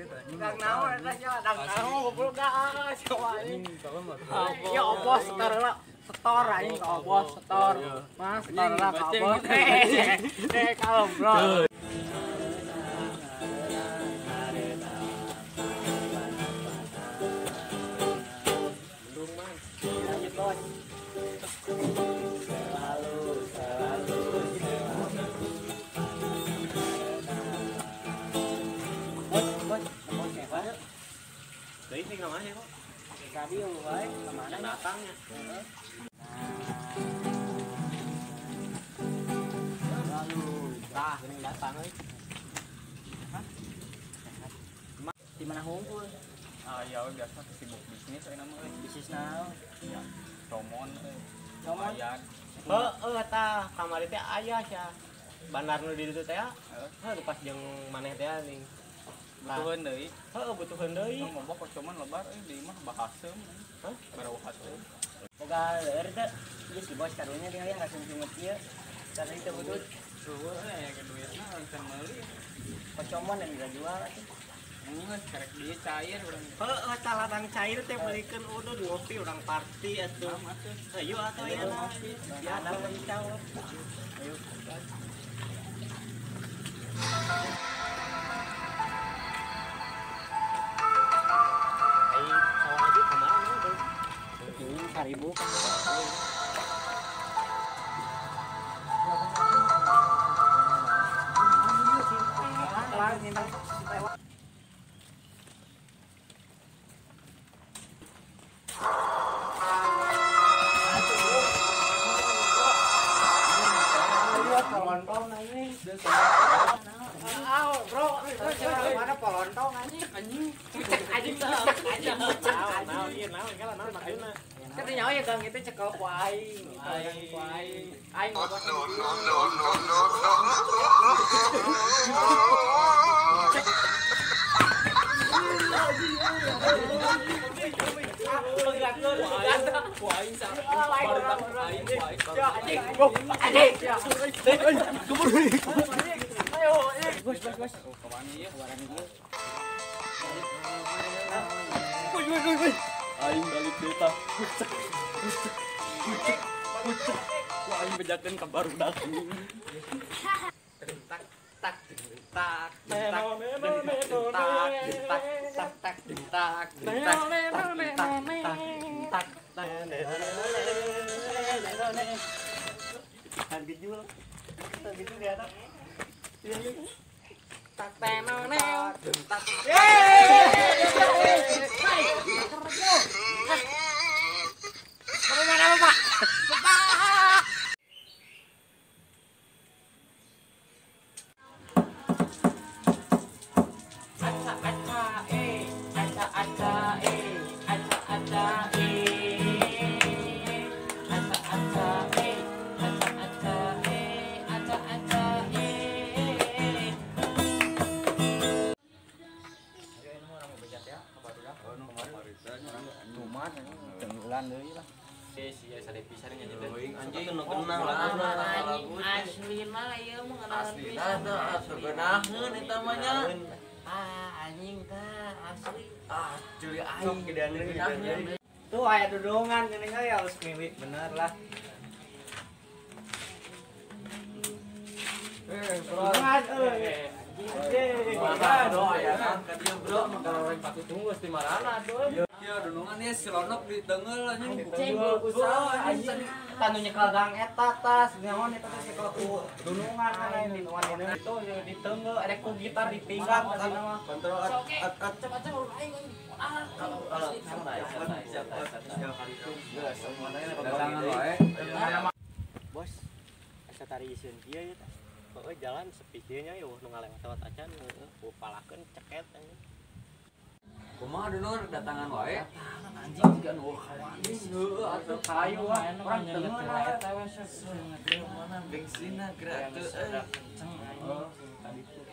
Duit anjing. Kang naon eta sia ladang naon goblok dah sia anjing. Ya obos setor lah. Setor anjing ka obos setor. Mas setor lah ka obos. Eh kalem bro. Ini namanya kok. Tadi wae kemana datangnya? Lalu, tah geuning datang euy. Hah? Di mana hungkul? Ah ya biasa sibuk bisnis euy nama euy. Bisnis naon? Ya, romon euy. Romon. Heeh tah kamari teh aya sia. Bandar nu di ditu teh. Heuh pas jeung maneh teh ning. Butuheun deui. Heeh, butuheun deui. Ngomong kok cuman lebar euy di imah bahaseum. Hah? Barau haseum. Boga leur teh. Ieu si bos karunya tinggal yang kasung-sungut ieu. Cari teu butut. Eueuh aya ge duitna langsung meuli. Kocomon dan dijual atuh. Geus karek dieu cair urang. Heeh, tah ladang cair teh meulikeun udud ngopi urang party atuh. Ayo atuh ya. Ya ada mencau. Ayo. Seribu bro, mana polontong anjing anjing anjing anjing anjing. Katanya ya gang itu cekel ku aing, aing ku aing. Aing ngobos. No no no no no. Aing balik deta. Kucek, kucek, kucek, kucek. Wah, aing bejakeun ka barudak. Tak tak tak tak tak tak tak tak tak tak tak. Tak tenonel tak. Kamu mana Pak? Pak. Aca aca eh, aca aca eh, aca aca eh, aca aca eh, aca aca eh, aca aca eh. Tenggelan deui lah. Si sia sade pisan nya jadi. Anjing nu kenang lagu aslina ieu mah ngeunaheun pisan. Aslina teh asa geunaheun eta mah nya. Ah anjing tah asli. Ah culi aing gedean. Tuh aya dudungan geuning ya harus milik bener lah. Eh, bro. Euy. Bro, aya ka dieu bro, kalau orang pati tunggu di marana tuh. Ya dunungan ieu si Lonok di tengeul anjing. Anjing tanu nyekel gang eta tas naon eta teh nyekel ku dunungan kan dunungan itu di tengeul ada ku gitar di pinggang tadi mah. Kontrol at at macam aing santai santai wae. Bos, asa tari isieun kieu ieu teh. Heeh jalan sepi kieu nya eueuh nu ngalewat-lewat acan heueuh palakeun ceket anjing. Kumaha dunungan datangan wae? Anjing jiga nu kawani. Heueuh atuh kayu ah. Urang tengeul eta we mana bensinna gratis euy.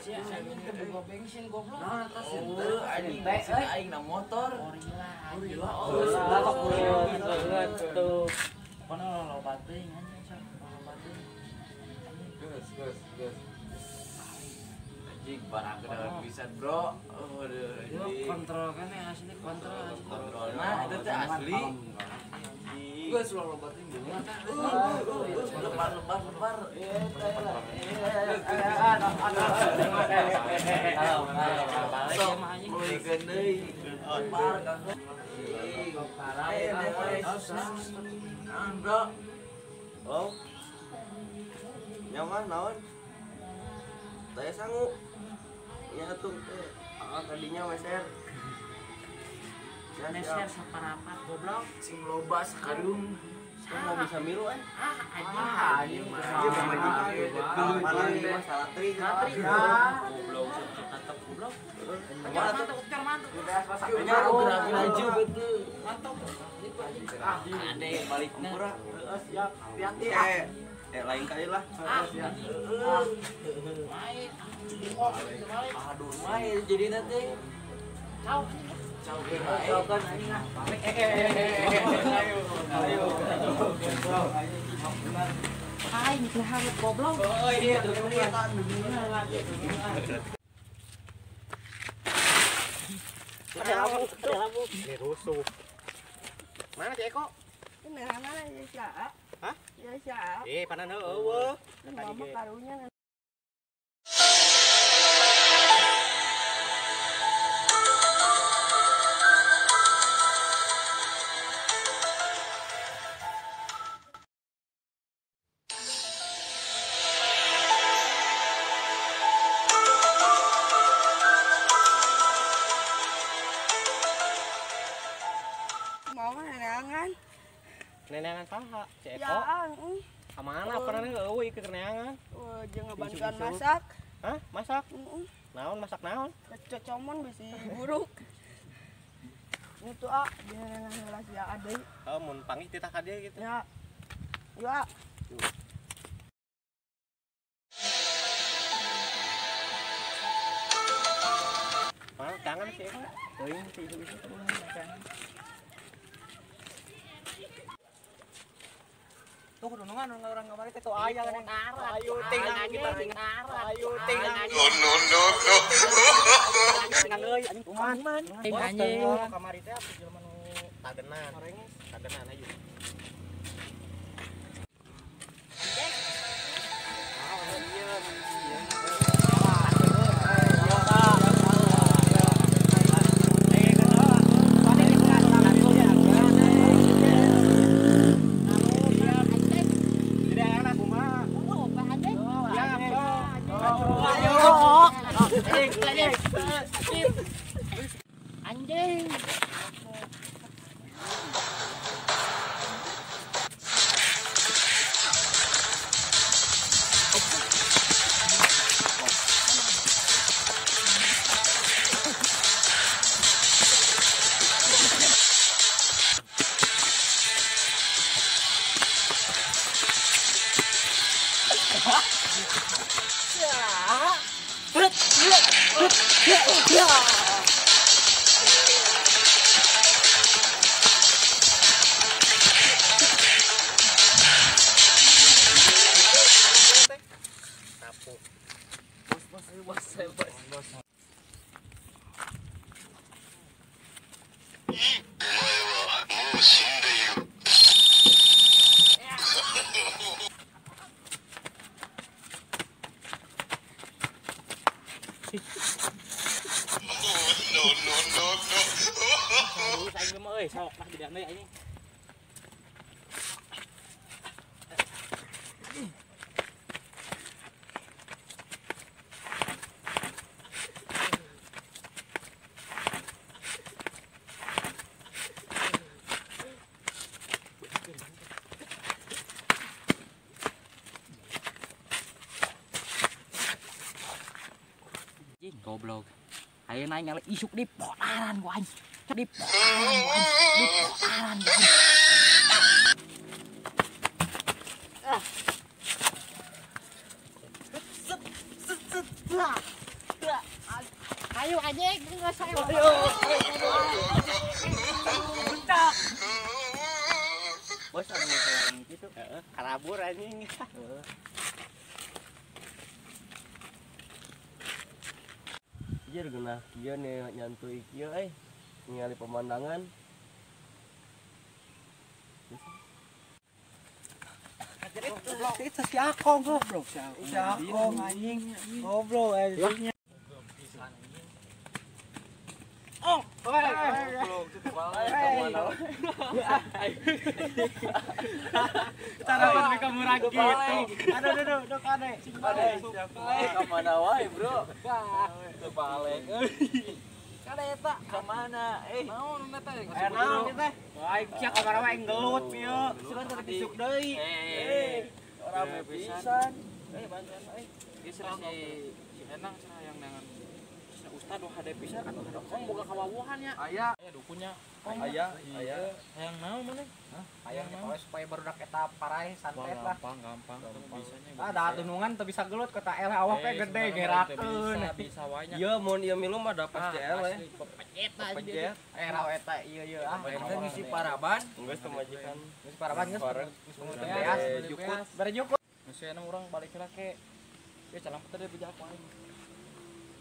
Si anjing teh boga bensin goblok. Nah, eta sih anjing bensin aing na motor. Gorila. Gorila. Tuh. Kono loba teuing anjing sok loba teuing. Geus, geus, geus. Anjing barang kedalam pisan, Bro. Aduh. Itu kontrol kan ya asli kontrol. Kontrol. Nah, itu teh asli. Gua selalu lobatin bunga. Lebar lebar lebar. Bro. Oh. Nyaman naon? Saya sangu. Ya tuh teh. Tadinya meser. Meser saparapat goblok. Sing loba sakarung. Kok mau bisa milu eh? Ah, anjing. Malah ini mah salah tri. Goblok tetep goblok. Mantap, mantap. Maju betul. Mantap. Ah, ade balikna. Heeh, siap. Hati-hati. Lain kali lah. Siap. Aduh, main jadi nanti. Ciao. Ciao, kan anjing ah. Ayo. Ayo. Aing teh hareup goblok. Oh iya, Ini rusuh. Mana Cek Eko? Mana ya Sya? Hah? Ya Sya. Panan heueuh. Mama karunya. Neneangan saha? Cek Eko. Ya, Kamana pernah eueuh ieu keur neangan? Jeung ngabantuan masak. Hah? Masak? Heeh. Naon masak naon? Cocomon bisi buruk. Itu ah, neneangan heula sia deui. Oh, mun panggih titah ka dieu gitu. Ya. Yo ah. Mana tangan si Eko? Teuing si ibu itu. Tuh kudunungan orang kamari teh tuh aya kan. Ayo tinggal kita tinggal. Ayo tinggal. No no no no. Tinggal euy anjing kuman. Anjing. Kamari teh atuh jelema nu tadenan. Tadenan ayo. Anjing. No no no no. Aing mah euy, sok lah gedean deui aing. Goblok. Ayo naik nyala isuk di potaran gua anjing. Di potaran gua anjing. Di potaran gua anjing. Ah. Ayo anjing, enggak saya. Ayo. Bentak. Bos anu yang gitu. Heeh, karabur anjing. Heeh. Anjir geunah kieu nyantuy kieu euy. Ningali pemandangan. Itu si Akong goblok si Akong anjing goblok anjing. Oh, goblok kemana? Cara mereka murah gitu. Aduh, aduh, aduh, kade. Kemana wae, Bro? Kebalik. Kade eta kemana? Naon eta? Naon teh? Aing sia kamana wae gelut ieu. Sugan teh disuk deui. Rame pisan. Bantuan euy. Ieu si enang cenah yang nangan ustad doh hade pisan atuh kong boga kawawuhan nya. Aya. Aya dukunnya. Aya, aya. Hayang naon maneh? Hah? Hayang poe supaya barudak eta paraeh santet lah. Gampang, gampang bisanya. Ah, da dunungan teu bisa gelut kota eleh awak we gede gerakeun. Bisa wae nya. Ieu mun ieu milu mah da pasti eleh. Pepejet Pepejet. Raw eta ieu ieu ah. Eta ngisi paraban. Geus teu majikan. Geus paraban geus. Geus beas, jukut. Bare jukut. Geus aya urang balik heula ke. Ieu calampet teh bejak aing.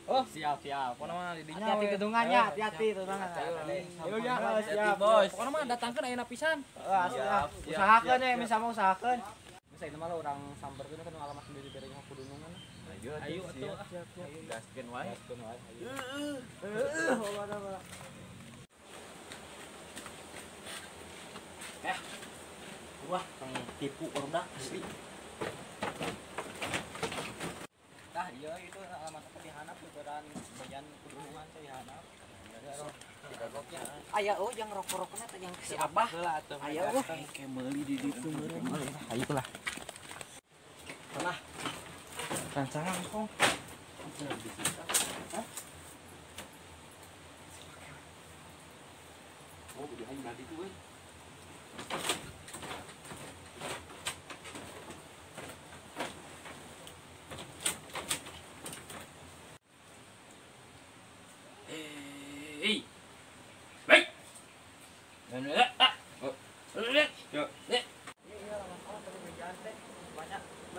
Oh, siap, siap. Pokoknya mah didinya hati-hati gedungannya, hati-hati gedungan. Yo ya, siap, bos. Pokoknya mah datangkeun ayeuna pisan. Usahakeun ya, bisa mah usahakeun. Bisa itu malah urang samperkeun kan alamat sendiri berenya kudunungan. Ayo ayo atuh. Siap, siap. Gaskeun wae. Gaskeun wae. Heeh, Wah, tipu urang asli. Tah, iya itu alamat di hanap ukuran bagian kudungan teh di hanap. Aya oh yang rokok-rokokna teh yang si Abah. Aya oh kayak meuli di ditu meureun. Ayo lah. Lah. Rancangan kong. Hah? Oh, kudu aing balik euy.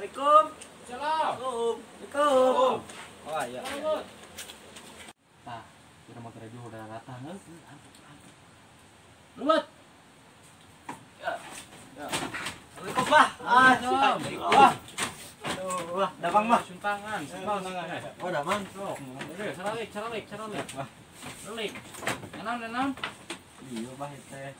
Assalamualaikum. Assalamualaikum. Assalamualaikum. Oh iya. Tah, kita motor aja udah datang heuh. Lumat. Ya. Assalamualaikum, Pak. Ah, wah. Aduh, wah, damang mah. Suntangan, suntangan. Oh, damang. Sok. Saralik, saralik, saralik. Wah. Saralik. Enam, enam. Iya, bah teh.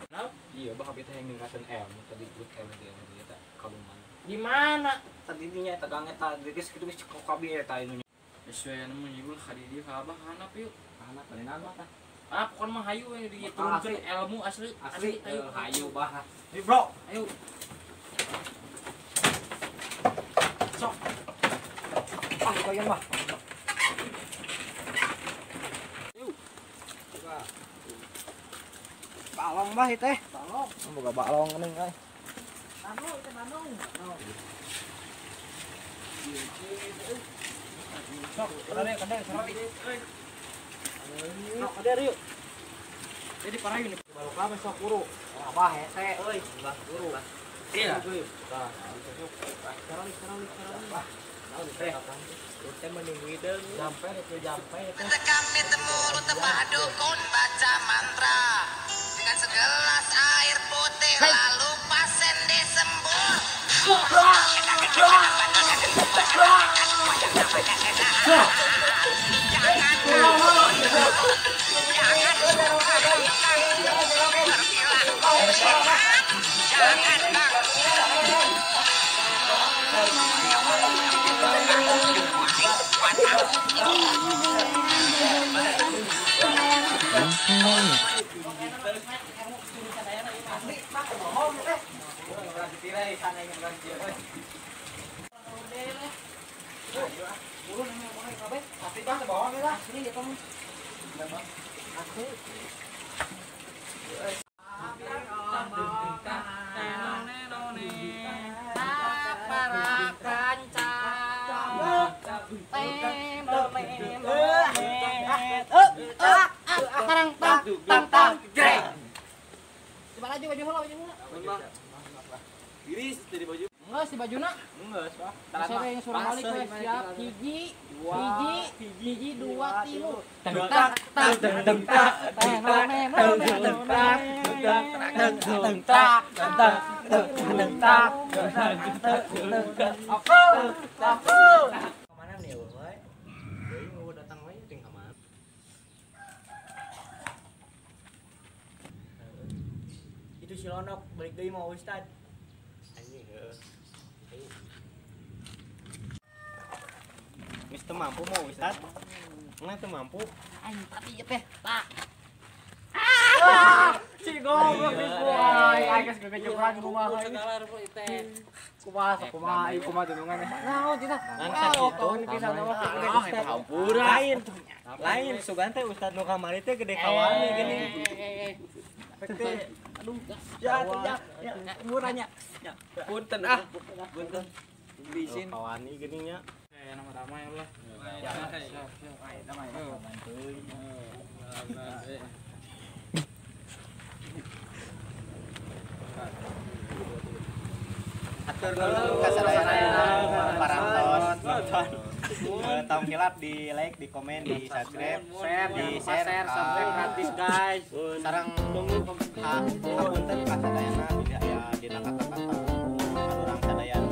Enam? Iya, bah abi teh yang ngerasain M tadi grup M teh eta kaluman. Di mana? Tadi dinya eta gang eta geus kitu geus cekok kabeh eta anu. Geus we anu mah ka di dieu ka abah hanap yuk. Hanap bari nama tah. Ah, pokoknya mah hayu we diturunkeun ilmu asli. Asli, ayo hayu bah. Nih, Bro. Ayo. Sok. Ah, goyang mah. Yuk. Balong bah teh. Balong. Boga balong geuning euy. Bandung, itu Bandung. Sok, kade kade sarali. Sok, kade yuk. Jadi parayu nih. Balok lama sok kuru. Abah hese euy, bah kuru. Iya. Tah, sarali sarali sarali. Bah. Naon teh? Teh menunggu hideung. Jampe teh jampe teh. Kami temu tempat dukun baca mantra. Dengan segelas air putih lalu pasien disembur. Jangan bang. Asli, Pak, bohong teh. Coba lagi baju heula, baju heula. Iris dari baju. Enggak sih. bajuna. Geus, Pak. Sore suruh balik we siap hiji hiji dua tilu. Teng tak teng teng tak teng teng tak teng tak teng tak teng aku aku. Kemana nih wae? Deui mau datang wae ting ka mana? Itu si Lonok balik deui mau Ustad. Anjing heeh. Geus teu mampu mau Ustad. Nggak teu mampu. Anjing tapi ieu teh tak. Ah! Si goblok nipu aing, aing geus gegejuran kumaha ieu. Kumaha sok kumaha ieu kumaha dunungan. Naon cita? Ngan sakitu pisan mah gede Ustad. Lain. Lain sugan teh Ustad nu kamari teh gede kawani gini. Aduh, ya ya murahnya. Punten ah. Punten. Diisin. Kawani gini nya. Nama damai lah. Ya, siap, siap. Ayo damai. Atur nuhun ka sadayana parantos. Tong hilap di like, di komen, di subscribe, share, di share, subscribe gratis guys. Sareng hapunten ka sadayana tidak ya dina kata-kata urang sadayana.